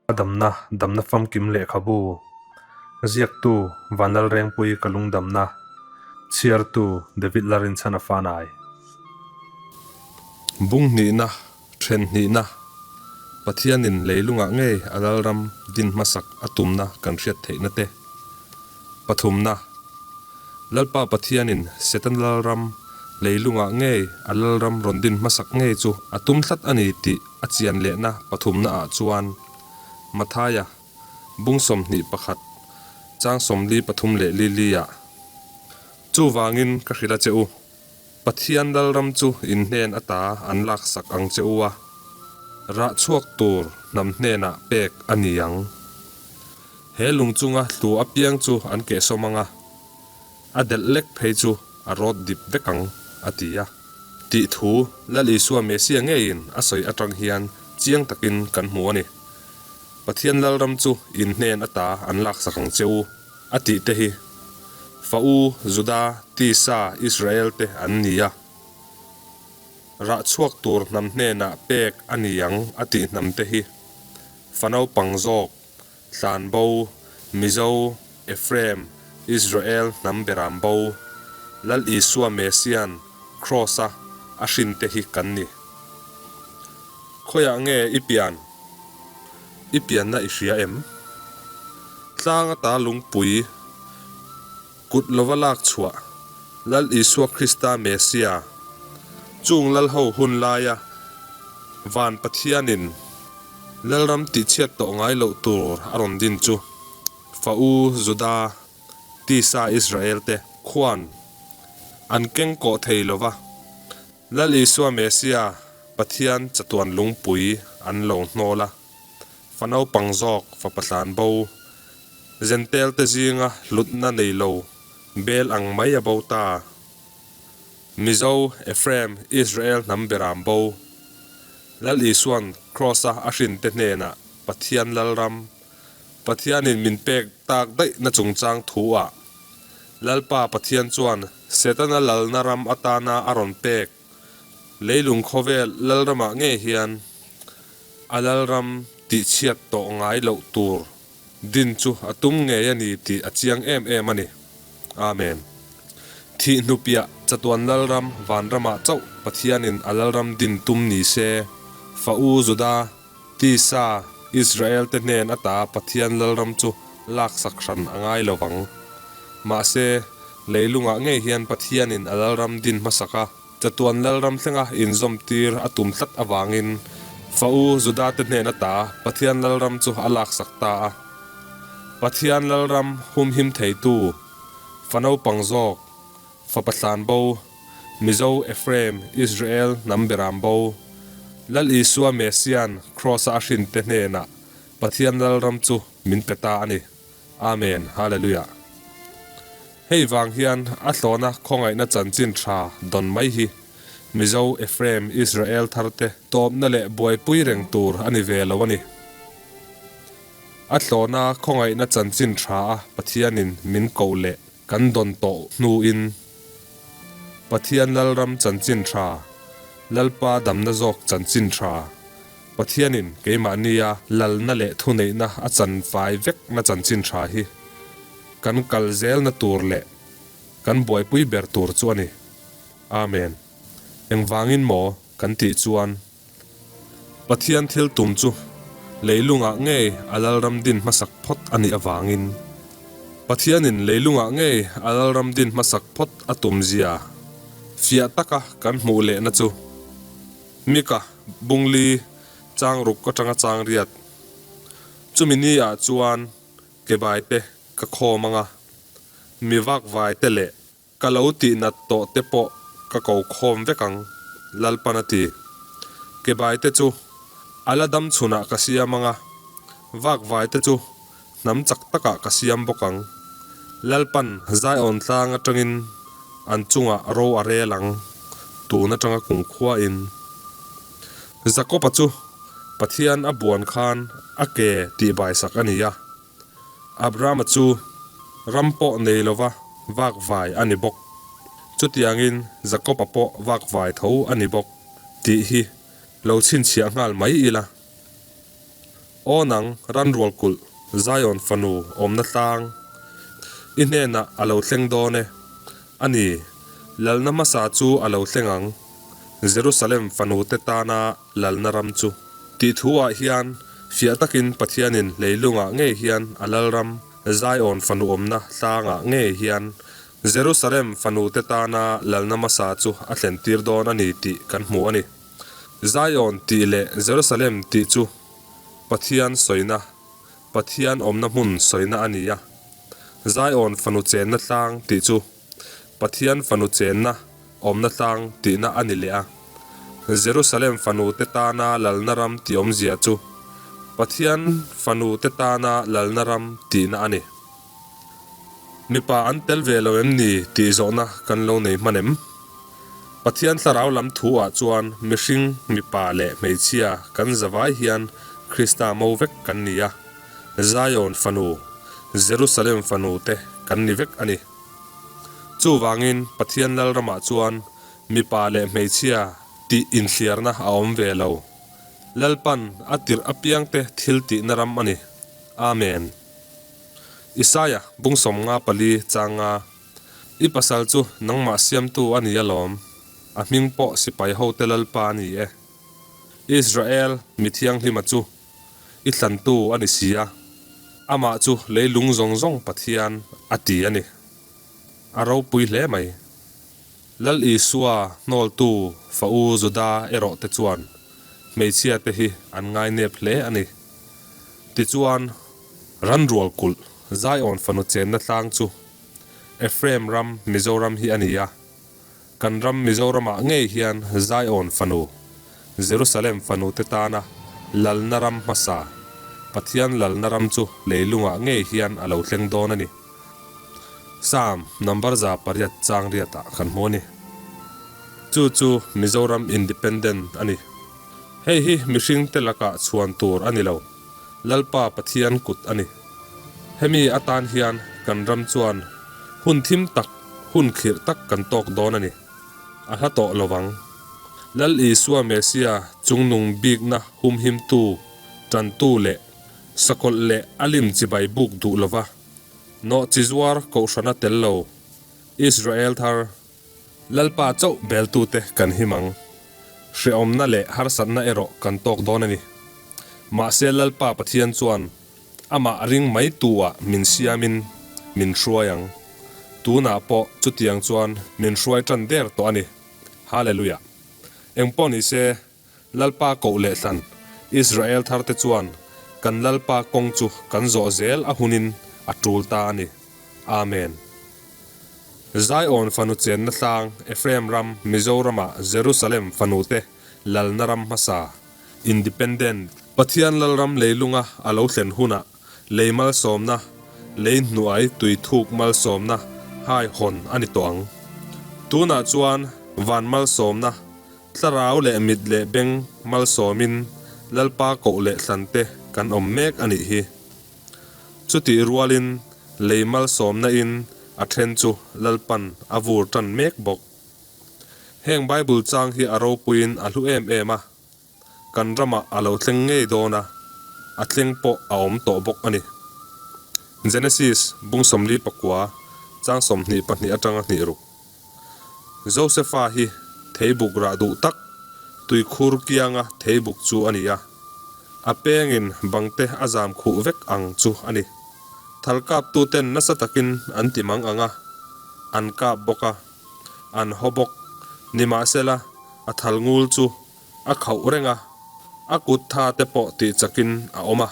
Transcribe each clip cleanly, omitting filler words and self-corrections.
A damna, damna famkim lehkhabu, ziaktu Vanlalrengpui ka lungdamna, chhiartu David Larinchhana Fanai. Bung hnihna, then hnihna, Pathianin leilungah ngei a lalram din hmasak a tumna kan hriat theihna te. Pathumna, Lalpa Pathianin Setana lalram leilungah ngei a lalram rawn din hmasak ngei chu a tum tlat a ni tih a chian lehna pathumnaah chuan Mathaia bung 21 chang 43 lili-ah, Chuvangin ka hrilh a che u, Pathian lalram chu in hnen ata an laksak ang che u a, rah chhuak tur hnam hnenah pek a ni ang. He lung chunga hlu apiang chu an kehsawm ang a, a delh lek phei chu a rawt dip vek ang, a ti a. Tih thu Lal Isua Mesia ngeiin a sawi atang hian chiang takin kan hmu a ni. Pathian Lalram chu in hnen ata an laksak ang che u, a tih te hi Fa u Juda tisa Israel te an ni a. Rah chhuak tur hnam hnenah pek a ni ang a tih hnam te hi fa naupang zawk Tlanbo, Mizo, Ephraim, Israel hnam beram bo, Lal Isua Messian Kraws-a a hrinte hi kan ni. Khawiah nge i pian? I pianna i hria em? Tlang ata lungpui kut lova lak chhuah Lal Isua Krista Messia, chung Lalho hun laia Van Pathianin Lalram tihchhiat tawh ngai loh tur a rawn din chu Fa u Juda, tisa Israel te khuan an keng kawh thei lo va, Lal Isua Messia Pathian chatuan lungpui an lo hnawl a, fa naupang zawk fapa tlan bo, Zentel te zinga hlutna nei lo bel ang mai a bo ta. Mizo, Ephraim, Israel hnam beram bo. Lal Isua'n Kraws-a a hrinte hnenah Pathian Lalram, Pathianin min pek tak daihna chungchang thu-ah, Lalpa Pathian chuan Setana lalna ram atana a rawn pek leilung khawvel Lalramah ngei hian a Lalram tihchhiat tawh ngai loh tur Din chu a tum ngei a ni tih a chiang em em a ni. Amen. Thih hnupiah chatuan Lalram vanramah chauh Pathianin a Lalram din tum ni se, fa u Juda, tisa, Israel te hnen ata Pathian Lalram chu laksak hran a ngai lo vang. Mahse, leilungah ngei hian Pathianin a Lalram din hmasak a, Chatuan Lalram thlenga inzawmtir a tum tlat avangin fa u Judate hnen ata Pathian Lalram chu a laksak ta a. Pathian Lalram humhim theitu, fa naupang zawk, fapa tlan bo, Mizo Ephraim, Israel hnam beram bo, Lal Isua Messian Kraws-a a hrinte hnenah Pathian Lalram chu min pe ta a ni. Amen Hallelujah. Hei vang hian a hlawhna khawngaihna chanchin tha dawn mai hi Mizo Ephraim Israel tharte tawpna leh buaipui reng tur a ni ve lo a ni. A hlawhna khawngaihna chanchin tha a Pathianin min koh leh kan dawn tawh hnuin Pathian Lalram chanchin tha, Lalpa damna zawk chanchin tha, Pathianin keimahnia lalna leh thuneihna a chan fai vekna chanchin tha hi kan kal zelna tur leh kan buaipui ber tur chu a ni. Amen. Engvangin maw kan tih chuan Pathian thil tum chu leilungah ngei a lalram din hmasak phawt a nih avangin Pathianin leilungah ngei a lalram din hmasak phawt a tum zia fiah taka kan hmuh lehna chu Mika Bungli chang ruk atanga chang riat. Chumi ni ah chuan ke bai te ka khawm anga, mi vak vai te leh ka lo tih nat tawh te pawh ka ko khawm vek ang, Lalpan a ti. Ke bai te chu a la dam chhunah ka siam anga, vak vai te chu hnam chak takah ka siam bawk ang. Lalpan Zion tlang atangin an chungah ro a rel ang, tun atanga kumkhuain. Jakob-a chu Pathian a buan khan a ke tihbaisak a ni a, Abraham-a chu ram pawh nei lova vakvai a ni bawk. Chutiangin Jakob-a pawh vakvai tho a ni bawk tih hi lo chhinchhiah nghal mai ila. Aw nang, ranrual kulh, Zion fanu awmna tlang, i hnenah a lo thleng dawn e. A ni, lalna hmasa chu a lo thleng ang, Jerusalem fanute tana lalna ram chu. Tih thu-ah hian fiah takin Pathianin leilungah ngei hian a lalram, Zion fanu awmna tlangah ngei hian Jerusalem fanute tana lalna hmasa chu a thlentir dawn a ni tih kan hmu a ni. Zion tih leh Jerusalem tih chu Pathian sawina, Pathian awmna hmun sawina a ni a. Zion fanu chenna tlang tih chu Pathian fanu chenna awmna tlang tihna a ni leh a. Jerusalem fanute tana lalna ram tih awmzia chu Pathian fanute tana lalna ram tihna a ni. Mipa an tel ve lo em ni tih zawhna kan lo nei hman em? Pathian thlarau lam thu ah chuan mihring, mipa leh hmeichhia kan zavai hian Krista mo vek kan ni a, Zion fanu, Jerusalem fanu te kan ni vek a ni. Chuvangin Pathian Lalramah chuan mipa leh hmeichhia tih inthliarna a awm ve lo. Lalpan a tirh apiangte thil tihna ram a ni. Amen. Isaia bung 54 changa I pasal chu nangmah siamtu a ni alawm, a hming pawh sipai hote Lalpa a ni e. Israel mi thianghlima chu i thlantu a ni si a, amah chu leilung zawng zawng Pathian a ti a ni. A ropui hle mai. Lal Isua hnawltu fa u Juda erawh te chuan hmeichhia te hi an ngainep hle a ni. Tichuan, ranrual kulh Zion fanu chenna tlang chu Ephraim ram Mizoram hi a ni a, kan ram Mizoramah ngei hian Zion fanu, Jerusalem fanute tana lalna ram hmasa, Pathian lalna ram chu leilungah ngei hian a lo thleng dawn a ni. Psalm number 800 chang riatah kan hmu a ni. Chu chu Mizoram Independent a ni. Hei hi mihringte lakah chhuan tur a ni lo. Lalpa Pathian kut a ni. Hemi atan hian kan ram chuan hun thim tak, hun khirh tak kan tawk dawn a ni. A hla tawh lo vang. Lal Isua Mesia chungnung bikna humhimtu, tantu leh sakawlh leh a lim chibai buk duh lova nawh chi zuar kohhrana tel lo Israel thar Lalpa chauh beltute kan him ang. Hrehawmna leh harsatna erawh kan tawk dawn a ni. Mahse Lalpa Pathian chuan amah ring mai tu ah min siamin min hruai ang. Tunah pawh chutiang chuan min hruai tan der tawh a ni. Hallelujah! Engpawh ni se, Lalpa koh leh thlan Israel tharte chuan kan Lalpa kawng chu kan zawh zel a hunin a tul ta a ni. Amen. Zion fanu chenna tlang Ephraim ram Mizoramah Jerusalem fanute lalna ram hmasa, Independent, Pathian Lalram leilunga a lo thlen hunah lei malsawmna, lei hnuai tui thuk malsawmna hai hawn a ni tawh ang. Tunah chuan van malsawmna, Thlarau leh mit leh beng malsawmin Lalpa koh leh thlante kan awm mek a nih hi. Chutih rualin lei malsawmna in a then chu Lalpan a vur tan mek bawk. Heng Bible chang hi a ropuiin a hlu em em a, kan ramah a lo thleng ngei dawn a, a thleng pawh a awm tawh bawk a ni. Genesis bung 49 chang 22 atanga hnih ruk. Josefa hi theibuk rah duh tak, tuikhur kianga theibuk chu a ni a. A pengin bangte a zam khuh vek ang chu a ni. Thal kaptuten nasa takin an ti mang ang a, an kap bawk a, an haw bawk. Nimahsela, a thal ngul chu a khauh reng a, a kut tha te pawh tih chakin a awm a.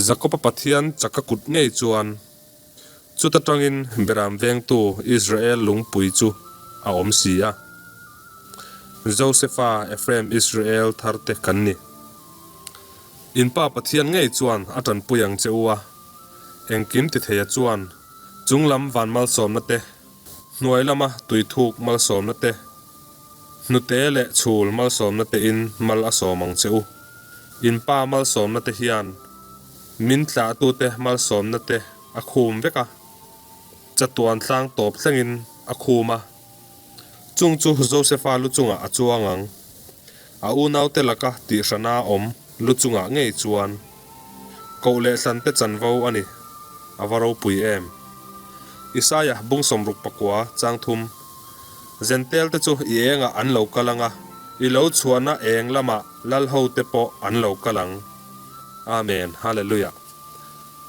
Jakoba Pathian chaka kut ngei chuan Chuta tangin Beram vengtu Israel lungpui chu a awm si a. Josefa, Ephraim, Israel tharte kan ni. In Pa Pathian ngei chuan a tanpui ang che u a, engkim ti theia chuan chunglam van malsawmna te, hnuai lama tuithuk malsawmna te, hnute leh chhul malsawmna tein mal a sawm ang che u. In Pa malsawmna te hian Min tlahtute malsawmna te a khum vek a, chatuan tlang tawp thlengin a khum a. Chung chu Josefa lu chungah a chuang ang. A unaute laka tihhrana awm lu chungah ngei chuan. Koh leh hlante chanvo a ni. A va ropui em! Isaia bung 64 chang thum. Zentel te chu i engah an lo kal ang a, i lo chhuahna eng lamah lal ho te pawh an lo kal ang. Amen. Hallelujah.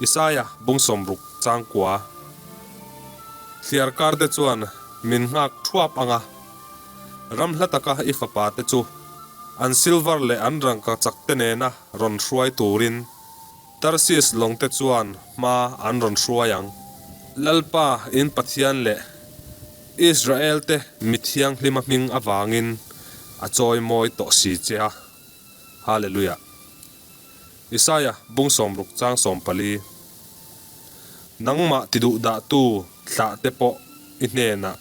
Isaia bung 60 chang kua. Thliar kar te chuan min nghak thuap ang a, ram hla taka i fapa te chu an silver leh an rangka chak te nena rawn hruai turin Tarsis lawng te chuan hma an rawn hruai ang. Lalpa in Pathian leh Israel te mi thianghlima hming avangin a chawi mawi tawh si che a. Hallelujah. Isaiah bung 60 chang 14. Nangmah ti duh dahtu thlah te pawh i hnenah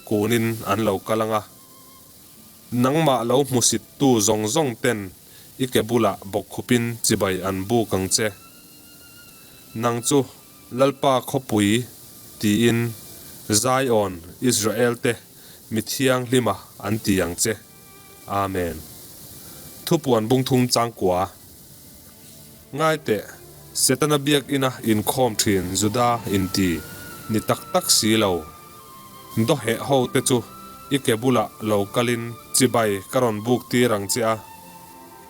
kunin an lo kal ang a. Nangmah lo hmusittu zawng zawng ten i ke bulah bawkkhupin chibai an buk ang che. Nang chu Lalpa khawpui tiin Zion, Israel te mi thianghlima an ti ang che. Amen. Thupuan bung thum chang kua. Ngai teh, Setana biakina inkhawm thin Juda inti ni tak tak si lo. Dawheh ho te chu i ke bulah lo kalin chibai ka rawn buk tir ang che a,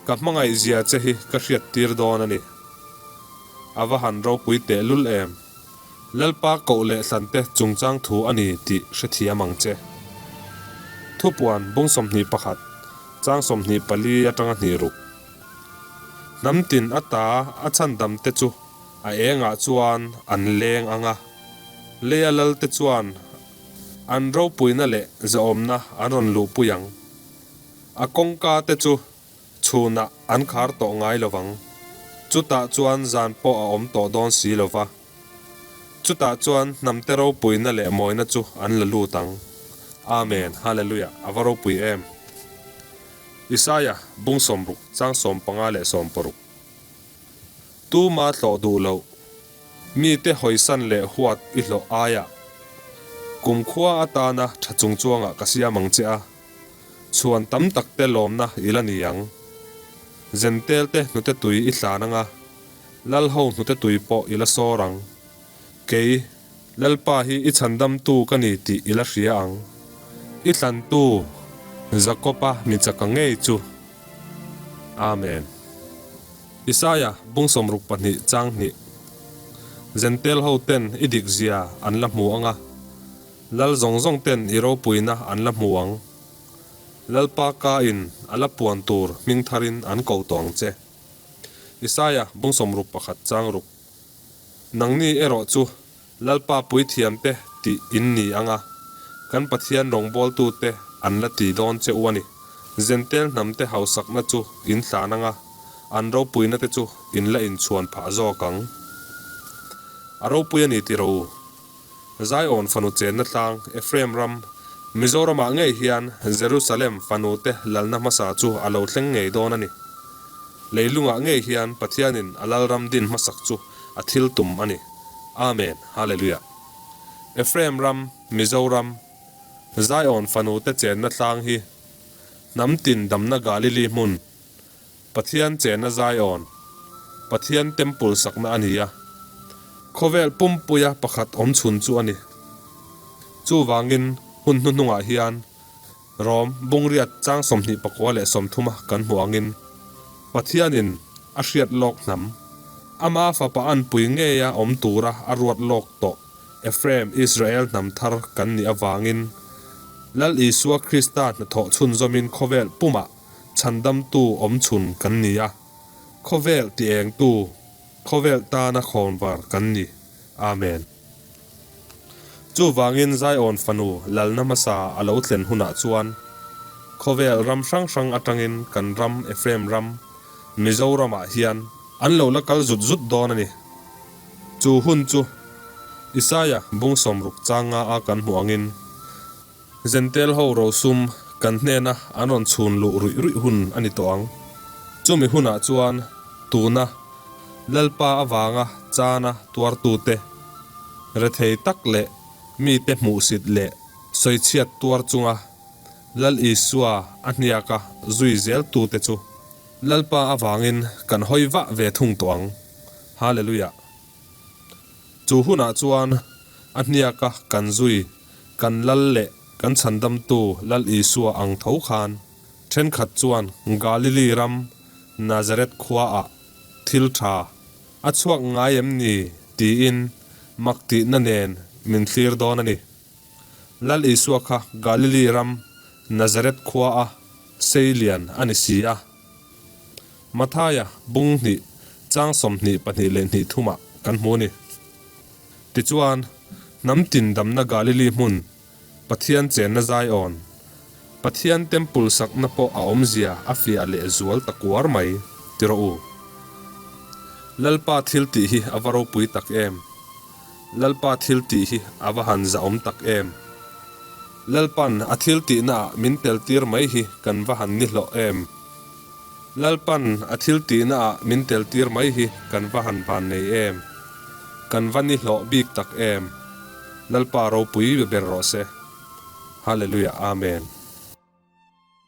ka hmangaih zia che hi ka hriat tir dawn a ni. A va han ropui teh lul em! Lalpa koh leh hlante chungchang thu a ni tih hrethiam ang che. Thupuan bung 21, chang 24 atanga hnih ruk. Hnam tin ata a chhandam te chu a engah chuan an leng ang a, leia lalte chuan an ropuina leh zahawmna an rawn luhpui ang. A kawngka te chu chhunah an khar tawh ngai lo vang. Chutah chuan zan pawh a awm tawh dawn si lo va. Chutah chuan hnamte ropuina leh mawina chu an la lut ang. Amen, Hallelujah, a va ropui em! Isaia bung 60 chang 15 leh 16. Tuma hlawh duh loh, mite hawisan leh huat i hlawh aiah kumkhua atana tha chung chuangah ka siam ang che a, chhuan tam tak te lawmna i la ni ang. Zentel te hnute tui i hlan ang a, lal ho hnute tui pawh i la sawr ang. Kei, Lalpa hi i chhandamtu ka ni tih i la hria ang. I thlantu Jakob-a mi chaka ngei chu. Amen. Isaia bung 62 chang hnih. Zentel ho ten i dik zia an la hmu ang a, Lal zawng zawng ten i ropuina an la hmu ang. Lalpa ka in a la puan tur hming tharin an ko tawh ang che. Isaia bung 61 chang ruk. Nangni erawh chu Lalpa puithiamte tih in ni ang a, kan Pathian rawngbawltute an la ti dawn che u a ni. Zentel hnamte hausakna chu in hlan ang a, an ropuina te chu in la inchhuan phah zawk ang. A ropui a ni ti rawh u. Zion fanu chenna tlang Ephraim ram, Mizoramah ngei hian Jerusalem fanute lalna hmasa chu a lo thleng ngei dawn a ni. Leilungah ngei hian Pathianin a lalram din hmasak chu a thil tum a ni. Amen. Hallelujah. Ephraim ram, Mizoram, Zion fanute chenna tlang hi hnam tin damna Galili hmun, Pathian chenna Zion, Pathian temple sakna a ni a. Khawvel pumpuia pakhat awm chhun chu a ni. Chuvangin hun hnuhnungah hian Rom bungriat chang 24 leh 30 a kan hmuh angin Pathianin a hriat lawk hnam, ama fapa anpui ngeia awm tura a ruat lawk tawh Ephraim Israel hnam thar kan nih avangin Lal Isua Krista hnathawh chhunzawmin khawvel pumah chhandamtu awm chhun kan ni a, khawvel ti engtu, khawvel tana khawnvar kan ni. Amen. Chuvangin Zion fanu lalna hmasa a lo thlen hunah chuan khawvel ram hrang hrang atangin kan ram Ephraim ram, Mizoramah hian an lo la kal zut zut dawn a ni. Chu hun chu Isaia bung 60 chang nga a kan hmuh angin Zentel ho rosum kan hnena an rawn chhun luh ruih ruih hun a ni tawh ang. Chumi hunah chuan tuna Lalpa avanga chana tuartute, rethei tak leh mite hmuhsit leh sawichhiat tuar chunga Lal Isua a hniaka zui zeltute chu Lalpa avangin kan hawi vah ve thung tawh ang. Hallelujah! Chu hunah chuan a hniaka kan zui, kan Lal leh kan Chhandamtu Lal Isua ang tho khan thenkhat chuan Galili ram Nazareth khuaah thil tha a chhuak ngai em ni tiin mak tihna nen min thlir dawn a ni. Lal Isua kha Galili ram Nazareth khuaa seilian a ni si a. Mathaia bung hnih chang 22 leh hnih thumah kan hmu a ni. Tichuan, hnam tin damna Galili hmun, Pathian chenna Zion, Pathian temple sakna pawh a awmzia a fiah leh zual ta kuar mai, ti rawh u. Lalpa thil tih hi a va ropui tak em! Lalpa thil tih hi a va han zahawm tak em! Lalpan a thil tihnaah min tel tir mai hi kan va han ni hlawh em! Lalpan a thil tihnaah min tel tir mai hi kan va han van nei em! Kan va ni hlawh bik tak em! Lalpa ropui ber rawh se. Hallelujah Amen.